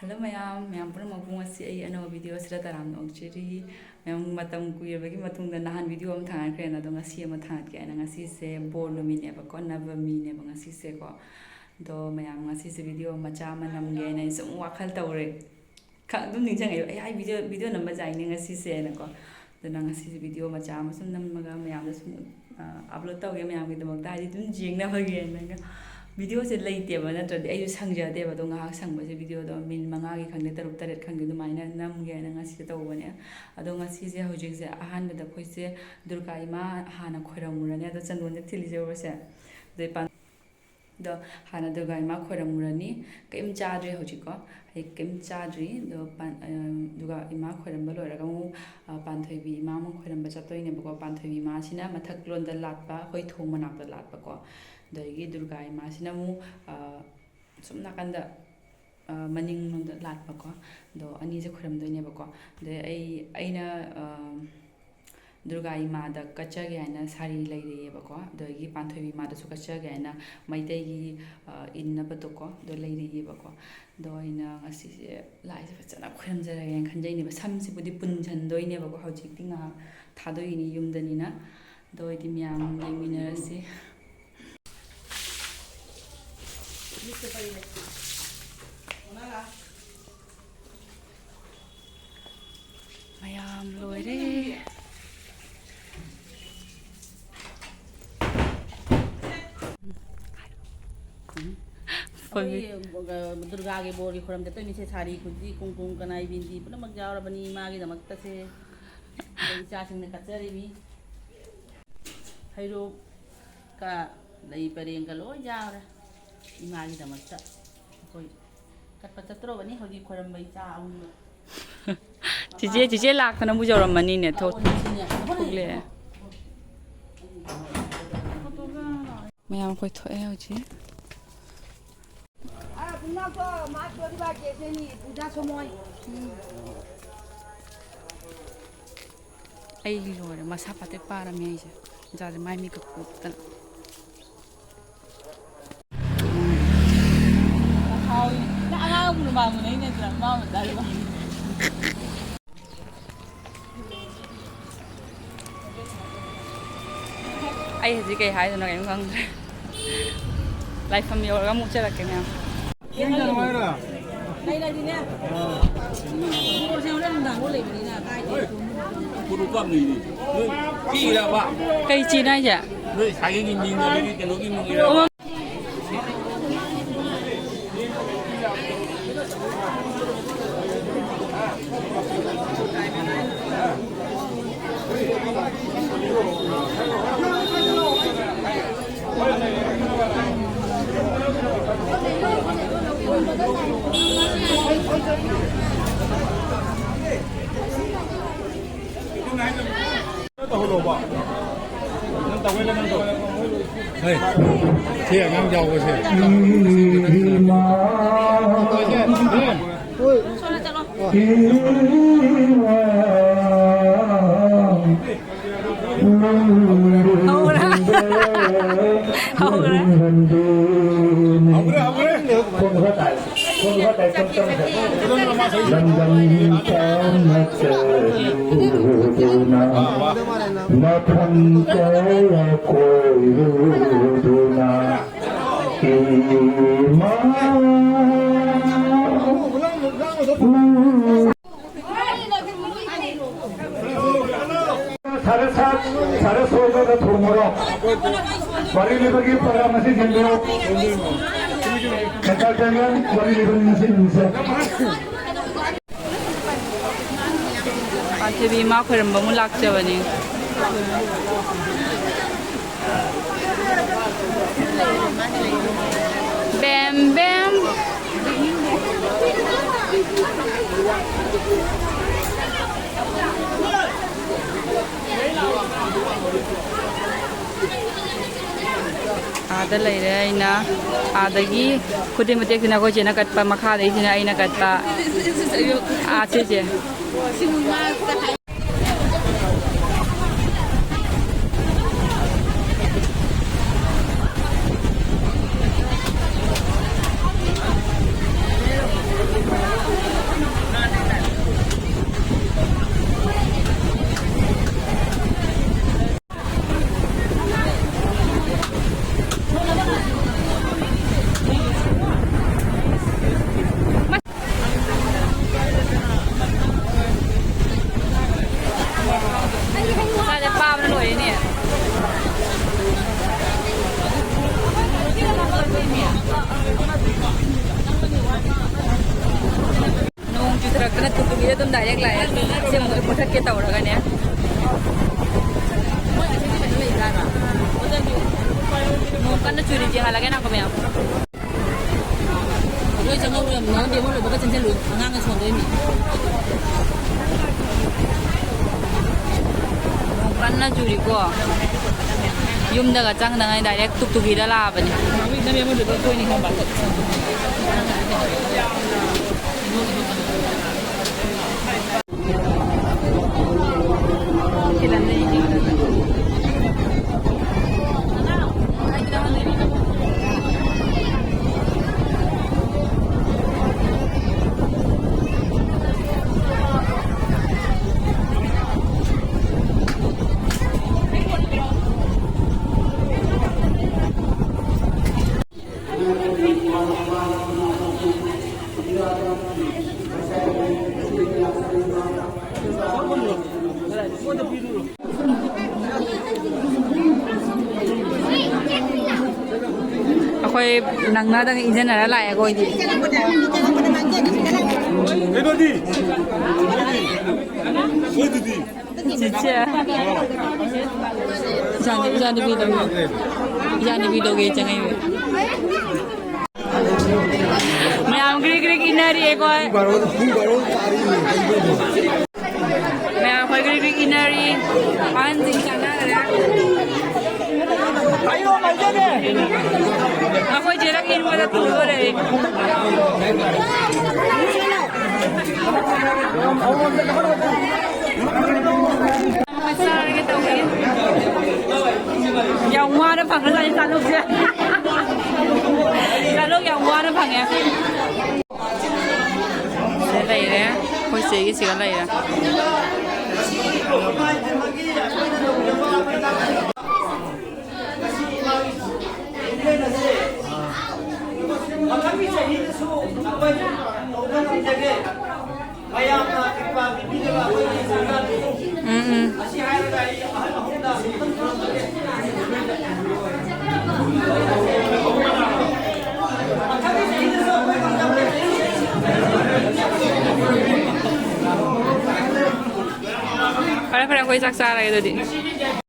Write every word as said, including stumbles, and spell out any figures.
Hello ꯃꯌꯥꯝ, ꯃꯌꯥꯝ ꯄꯨꯝꯅꯃꯛꯄꯨ ꯉꯁꯤ ꯑꯩ ꯑꯅꯧꯕ ꯚꯤꯗꯤꯑꯣ ꯑꯁꯤꯗ ꯇꯔꯥꯝꯅ ꯑꯣꯛꯆꯔꯤ꯫ ꯃꯌꯥꯝ, ꯃꯇꯝ ꯀꯨꯏꯔꯕꯒꯤ ꯃꯇꯨꯡꯗ ꯅꯍꯥꯟ ꯚꯤꯗꯤꯑꯣ ꯑꯃ ꯊꯥꯡꯒꯠꯈ꯭ꯔꯦꯅ, ꯑꯗꯣ ꯉꯁꯤ ꯑꯃ ꯊꯥꯡꯒꯠꯀꯦ ꯍꯥꯏꯅ꯫ ꯉꯁꯤꯁꯦ ꯕꯣꯔ ꯅꯨꯃꯤꯠꯅꯦꯕꯀꯣ, ꯅꯕꯃꯤꯅꯦꯕ ꯉꯁꯤꯁꯦꯀꯣ꯫ ꯑꯗꯣ ꯃꯌꯥꯝ, ꯉꯁꯤꯁꯦ ꯚꯤꯗꯤꯑꯣ ꯃꯆꯥ ꯑꯃ ꯅꯝꯒꯦ ꯍꯥꯏꯅ ꯑꯩ ꯁꯨꯝ ꯋꯥꯈꯜ ꯇꯧꯔꯦ꯫ ꯈ-, ꯑꯗꯨꯝ ꯅꯤꯡꯁꯤꯡꯉꯛꯑꯦꯕ, "ꯑꯩ, ꯑꯩ ꯚꯤꯗꯤꯑꯣ, ꯚꯤꯗꯤꯑꯣ ꯅꯝꯕ ꯌꯥꯏꯅꯦ ꯉꯁꯤꯁꯦ" ꯍꯥꯏꯅꯀꯣ꯫ ꯑꯗꯨꯅ ꯉꯁꯤꯁꯦ ꯚꯤꯗꯤꯑꯣ ꯃꯆꯥ ꯑꯃ ꯁꯨꯝ ꯅꯝꯃꯒ ꯃꯌꯥꯝꯗ ꯁꯨꯝ, ꯑ, ꯑꯞꯂꯣꯗ ꯇꯧꯒꯦ ꯃꯌꯥꯝꯒꯤꯗꯃꯛꯇ, ꯍꯥꯏꯗꯤ ꯑꯗꯨꯝ ꯌꯦꯡꯅꯕꯒꯤ ꯍꯥꯏꯅ꯫ ꯚꯤꯗꯤꯑꯣꯁꯦ ꯂꯩꯇꯦꯕ, ꯅꯠꯇ꯭ꯔꯗꯤ ꯑꯩꯁꯨ ꯁꯪꯖꯗꯦꯕ꯫ ꯑꯗꯣ ꯉꯥꯏꯍꯥꯛ ꯁꯪꯕꯁꯦ ꯚꯤꯗꯤꯑꯣꯗꯣ ꯃꯤꯅꯤꯠ ꯃꯉꯥꯒꯤ ꯈꯪꯗꯦ, ꯇꯔꯨꯛ ꯇꯔꯦꯠ ꯈꯪꯗꯦ, ꯑꯗꯨꯃꯥꯏꯅ ꯅꯝꯒꯦ ꯍꯥꯏꯅ ꯉꯁꯤꯁꯦ ꯇꯧꯕꯅꯦ꯫ ꯑꯗꯣ ꯉꯁꯤꯁꯦ ꯍꯧꯖꯤꯛꯁꯦ ꯑꯍꯥꯟꯕꯗ ꯑꯩꯈꯣꯏꯁꯦ ꯗꯨꯔꯒꯥ ꯏꯃꯥ ꯍꯥꯟꯅ ꯈꯣꯏꯔꯝꯃꯨꯔꯅꯤ꯫ ꯑꯗꯣ ꯆꯟꯗꯣꯟꯁꯦ ꯊꯤꯜꯂꯤꯁꯦ ꯎꯔꯁꯦ꯫ ꯑꯗꯩ ꯄꯥꯟ-, ꯑꯗꯣ ꯍꯥꯟꯅ ꯗꯨꯔꯒꯥ ꯏꯃꯥ ꯈꯣꯏꯔꯝꯃꯨꯔꯅꯤ꯫ ꯀꯩꯝ ꯆꯥꯗ꯭ꯔꯤ ꯍꯧꯖꯤꯛꯀꯣ, ꯑꯩ ꯀꯩꯝ ꯆꯥꯗ꯭ꯔꯤ꯫ ꯑꯗꯣ ꯄꯥꯟ-, ꯑ, ꯗꯨꯔꯒꯥ ꯏꯃꯥ ꯈꯣꯏꯔꯝꯕ ꯂꯣꯏꯔꯒ ꯑꯃꯨꯛ, ꯑ, ꯄꯥꯟꯊꯣꯏꯕꯤ ꯏꯃꯥ ꯑꯃꯨꯛ ꯈꯣꯏꯔꯝꯕ ꯆꯠꯇꯣꯏꯅꯦꯕꯀꯣ꯫ ꯄꯥꯟꯊꯣꯏꯕꯤ ꯏꯃꯥꯁꯤꯅ ꯃꯊꯛꯂꯣꯝꯗ ꯂꯥꯠꯄ, ꯑꯩꯈꯣꯏ ꯊꯣꯡ ꯃꯅꯥꯛꯇ ꯂꯥꯠꯄꯀꯣ꯫ ꯑꯗꯒꯤ ꯗꯨꯔꯒꯥ ꯏꯃꯥꯁꯤꯅ ꯑꯃꯨꯛ, ꯑ, ꯁꯨꯝ ꯅꯥꯀꯟꯗ, ꯑ, ꯃꯅꯤꯡꯂꯣꯝꯗ ꯂꯥꯠꯄꯀꯣ꯫ ꯑꯗꯣ ꯑꯅꯤꯁꯦ ꯈꯣꯏꯔꯝꯗꯣꯏꯅꯦꯕꯀꯣ꯫ ꯑꯗꯩ ꯑꯩ, ꯑꯩꯅ, ꯑ, ꯗꯨꯔꯒꯥ ꯏꯃꯥꯗ ꯀꯠꯆꯒꯦ ꯍꯥꯏꯅ ꯁꯥꯔꯤ ꯂꯩꯔꯛꯑꯦꯕꯀꯣ꯫ ꯑꯗꯒꯤ ꯄꯥꯟꯊꯣꯏꯕꯤ ꯏꯃꯥꯗꯁꯨ ꯀꯠꯆꯒꯦ ꯍꯥꯏꯅ ꯃꯩꯇꯩꯒꯤ, ꯑ, ꯏꯟꯅꯕꯗꯣꯀꯣ, ꯑꯗꯣ ꯂꯩꯔꯛꯑꯦꯕꯀꯣ꯫ ꯑꯗꯣ ꯑꯩꯅ ꯉꯁꯤꯁꯦ ꯂꯥꯏꯁꯦ ꯐꯖꯅ ꯈꯣꯏꯔꯝꯖꯔꯒꯦꯅ ꯈꯟꯖꯩꯅꯦꯕ꯫ ꯁꯝꯁꯤꯕꯨꯗꯤ ꯄꯨꯟꯁꯤꯟꯗꯣꯏꯅꯦꯕꯀꯣ꯫ ꯍꯧꯖꯤꯛꯇꯤ ꯉꯥꯏꯍꯥꯛ ꯊꯥꯗꯣꯛꯏꯅꯤ ꯌꯨꯝꯗꯅꯤꯅ꯫ ꯑꯗꯣ ꯑꯩꯗꯤ ꯃꯌꯥꯝ ꯌꯦꯡꯃꯤꯟꯅꯔꯁꯤ꯫ ꯃꯌꯥꯝ ꯂꯣꯏꯔꯦ꯫ ꯑꯩꯈꯣꯏ ꯗꯨꯔꯒꯥꯒꯤ ꯕꯣꯔꯒꯤ ꯈꯨꯔꯨꯝ ꯆꯠꯇꯣꯏꯅꯤꯁꯦ, ꯁꯥꯔꯤ, ꯈꯨꯖꯤ, ꯀꯨꯡꯀꯨꯝ, ꯀꯅꯥꯏ, ꯕꯤꯟꯗꯤ ꯄꯨꯝꯅꯃꯛ ꯌꯥꯎꯔꯕꯅꯤ ꯏꯃꯥꯒꯤꯗꯃꯛꯇꯁꯦ꯫ ꯑꯗꯩ ꯏꯆꯥꯁꯤꯡꯅ ꯀꯠꯆꯔꯤꯃꯤ꯫ ꯍꯩꯔꯣꯛꯀ ꯂꯩ ꯄꯔꯦꯡꯒ ꯂꯣꯏ ꯌꯥꯎꯔꯦ ꯏꯃꯥꯒꯤꯗꯃꯛꯇ꯫ ꯑꯩꯈꯣꯏ ꯀꯠꯄ ꯆꯠꯇ꯭ꯔꯣꯕꯅꯤ ꯍꯧꯖꯤꯛ ꯈꯣꯏꯔꯝꯕ ꯏꯆꯥ ꯑꯍꯨꯝꯗꯣ꯫ ꯆꯤꯆꯦ, ꯆꯤꯆꯦ ꯂꯥꯛꯇꯅꯕꯨ ꯌꯧꯔꯝꯃꯅꯤꯅꯦ, ꯊꯣꯛ-, ꯊꯣꯛꯂꯛꯑꯦ꯫ ꯃꯌꯥꯝ ꯑꯩꯈꯣꯏ ꯊꯣꯛꯑꯦ ꯍꯧꯖꯤꯛ꯫ ꯑꯩ ꯂꯣꯏꯔꯦ, ꯃꯁꯥ ꯄꯥꯇꯦꯛ ꯄꯥꯔꯝꯃꯦ ꯑꯩꯁꯦ꯫ ꯏꯆꯥꯁꯦ ꯃꯥꯏ ꯃꯤꯠꯀ ꯀꯨꯞꯇꯅ꯫ ꯃꯥ ꯃꯨꯟꯅꯩ ꯅꯠꯇ꯭ꯔꯥ? ꯃꯥ ꯃꯨꯟꯅꯔꯤꯕ꯫ ꯑꯩ ꯍꯧꯖꯤꯛ ꯀꯩ ꯍꯥꯏꯗꯣꯏꯅꯣ ꯀꯩꯝ ꯈꯪꯗ꯭ꯔꯦ꯫ ꯂꯥꯏꯐꯝ ꯌꯧꯔꯒ ꯑꯃꯨꯛ ꯆꯠꯂꯛꯀꯦ ꯃꯌꯥꯝ꯫ ꯂꯩꯔꯗꯤꯅꯦ꯫ ꯕꯣꯜꯁꯦ ꯍꯣꯔꯦꯟ ꯅꯨꯡꯗꯥꯡꯐꯥꯎ ꯂꯩꯕꯅꯤꯅ ꯀꯥꯏꯗꯦ꯫ ꯀꯩ ꯆꯦꯅꯣ ꯍꯥꯏꯁꯦ? ꯅꯣꯏ ꯁꯥꯒꯩꯒꯤ ꯃꯤꯡ ꯑꯗꯒꯤ ꯀꯩꯅꯣꯒꯤ ꯃꯤꯡ ꯏꯔꯕ? ꯇꯧꯍꯜꯂꯣꯕ꯫ ꯅꯪ ꯇꯧꯒꯦ, ꯅꯪ ꯇꯧ꯫ ꯍꯩ, ꯁꯤ ꯑꯉꯥꯡ ꯌꯥꯎꯕꯁꯦ꯫ ꯍꯧꯔꯦ꯫ ꯍꯧꯔꯦ꯫ ꯍꯧꯔꯦ, ꯍꯧꯔꯦ꯫ ꯂꯝꯗꯝ ꯇꯝꯅ ꯆꯠꯂꯨꯗꯨꯅ, ꯃꯐꯝ ꯀꯌꯥ ꯀꯣꯏꯔꯨꯗꯨꯅ, ꯏꯃꯥ ꯅꯪ ꯁꯥꯔ ꯁꯥꯠ, ꯁꯥꯔ ꯁꯣꯏꯕꯗ ꯊꯣꯡꯕꯔꯣ? ꯋꯥꯔꯤ ꯂꯤꯕꯒꯤ ꯄ꯭ꯔꯣꯒ꯭ꯔꯥꯝ ꯑꯁꯤ ꯌꯦꯡꯕꯤꯌꯨ꯫ ꯃꯇꯥ ꯆꯥꯅ ꯋꯥꯔꯤ ꯂꯤꯕꯒꯤ ꯉꯁꯤ ꯅꯨꯃꯤꯠꯁꯦ꯫ ꯄꯥꯟꯊꯣꯏꯕꯤ ꯏꯃꯥ ꯈꯣꯏꯔꯝꯕ ꯑꯃꯨꯛ ꯂꯥꯛꯆꯕꯅꯤ꯫ ꯕꯦꯝ ꯕꯦꯝ꯫ ꯑꯥꯗ ꯂꯩꯔꯦ ꯑꯩꯅ꯫ ꯑꯥꯗꯒꯤ ꯈꯨꯗꯩ ꯃꯇꯦꯛꯁꯤꯅ ꯑꯩꯈꯣꯏ ꯆꯦꯅ ꯀꯠꯄ, ꯃꯈꯥꯗꯩꯁꯤꯅ ꯑꯩꯅ ꯀꯠꯄ꯫ ꯑꯥ, ꯁꯤꯁꯦ꯫ ꯑꯗꯨꯅ ꯇꯨꯄꯤꯗ ꯑꯗꯨꯝ direct ꯂꯥꯛꯑꯦ꯫ ꯁꯤ ꯑꯃꯨꯛ ꯃꯨꯊꯠꯀꯦ ꯇꯧꯔꯒꯅꯦ꯫ ꯅꯣꯡ ꯀꯟꯅ ꯆꯨꯔꯤ, ꯆꯦ, ꯍꯜꯂꯒꯦ ꯅꯥꯀꯣ ꯃꯌꯥꯝ꯫ ꯂꯣꯏ ꯆꯪꯍꯧꯔꯣ, ꯅꯪꯗꯤ ꯑꯃ ꯂꯣꯏꯕꯒ ꯆꯪꯁꯤꯜꯂꯨ, ꯑꯉꯥꯡꯅ ꯁꯣꯟꯗꯣꯏꯅꯤ꯫ ꯅꯣꯡ ꯀꯟꯅ ꯆꯨꯔꯤꯀꯣ꯫ ꯌꯨꯝꯗꯒ ꯆꯪꯗꯉꯩ direct ꯇꯨꯛꯇꯨꯒꯤꯗ ꯂꯥꯛꯑꯕꯅꯤ꯫ ꯑꯩꯈꯣꯏ ꯅꯪꯅꯗꯅ ꯏꯟꯖꯟꯅꯔ ꯂꯥꯛꯑꯦ ꯑꯩꯈꯣꯏꯗꯤ꯫ ꯀꯩꯅꯣꯗꯤ? ꯃꯣꯏꯗꯨꯗꯤ? ꯆꯤꯆꯦ꯫ ꯏꯆꯥꯅꯨ-, ꯏꯆꯥꯅꯨꯄꯤꯗꯣ꯫ ꯏꯆꯥꯅꯨꯄꯤꯗꯣꯒꯤ ꯆꯪꯉꯛꯏꯕ꯫ ꯃꯌꯥꯝ ꯒ꯭ꯔꯤꯛ ꯒ꯭ꯔꯤꯛ ꯏꯟꯅꯔꯤ ꯑꯩꯈꯣꯏ꯫ ꯄꯨꯡ ꯕꯥꯔꯣ, ꯄꯨꯡ ꯕꯥꯔꯣ ꯇꯥꯔꯤ꯫ ꯃꯌꯥꯝ ꯑꯩꯈꯣꯏ ꯒ꯭ꯔꯤꯛ ꯒ꯭ꯔꯤꯛ ꯏꯟꯅꯔꯤ꯫ ꯑꯍꯟꯁꯤꯡ ꯆꯥꯟꯅꯈ꯭ꯔꯦ꯫ ꯑꯩꯈꯣꯏ ꯆꯦꯔꯪ ꯏꯟꯕꯗ ꯇꯨꯗꯣꯔꯦ꯫ ꯆꯥꯔꯒꯦ ꯇꯧꯕꯅꯤ꯫ ꯌꯥꯝ ꯋꯥꯅ ꯐꯪꯈ꯭ꯔꯖꯥꯠꯅꯤ ꯆꯥꯂꯨꯛꯁꯦ꯫ ꯆꯥꯂꯨꯛ ꯌꯥꯝ ꯋꯥꯅ ꯐꯪꯉꯦ꯫ ꯁꯤꯗ ꯂꯩꯔꯦ꯫ ꯑꯩꯈꯣꯏ ꯆꯦꯒꯤ ꯁꯤꯒ ꯂꯩꯔꯦ꯫ ꯃꯊꯪꯒꯤ ꯆꯍꯤꯗꯁꯨ ꯑꯩꯈꯣꯏ ꯇꯧꯕ ꯉꯝꯖꯒꯦ꯫ ꯃꯌꯥꯝꯅ ꯀ꯭ꯔꯤꯄꯥ ꯄꯤꯕꯤꯔꯒ ꯑꯩꯈꯣꯏꯒꯤ ꯁꯔꯀꯥꯔꯗꯁꯨ ꯎꯝ, ꯎꯝ꯫ ꯑꯁꯤ ꯍꯥꯏꯔꯒ ꯑꯩ ꯑꯍꯜ ꯑꯍꯨꯝꯗ ꯑꯃꯨꯛꯇꯪ ꯊꯝꯖꯒꯦ꯫ ꯃꯊꯪꯒꯤ ꯆꯍꯤꯗꯁꯨ ꯑꯩꯈꯣꯏ ꯉꯝꯖꯒꯦ꯫ ꯐꯔꯦ ꯐꯔꯦ, ꯑꯩꯈꯣꯏ ꯆꯥꯛ ꯆꯥꯔꯒꯦ ꯑꯗꯨꯗꯤ꯫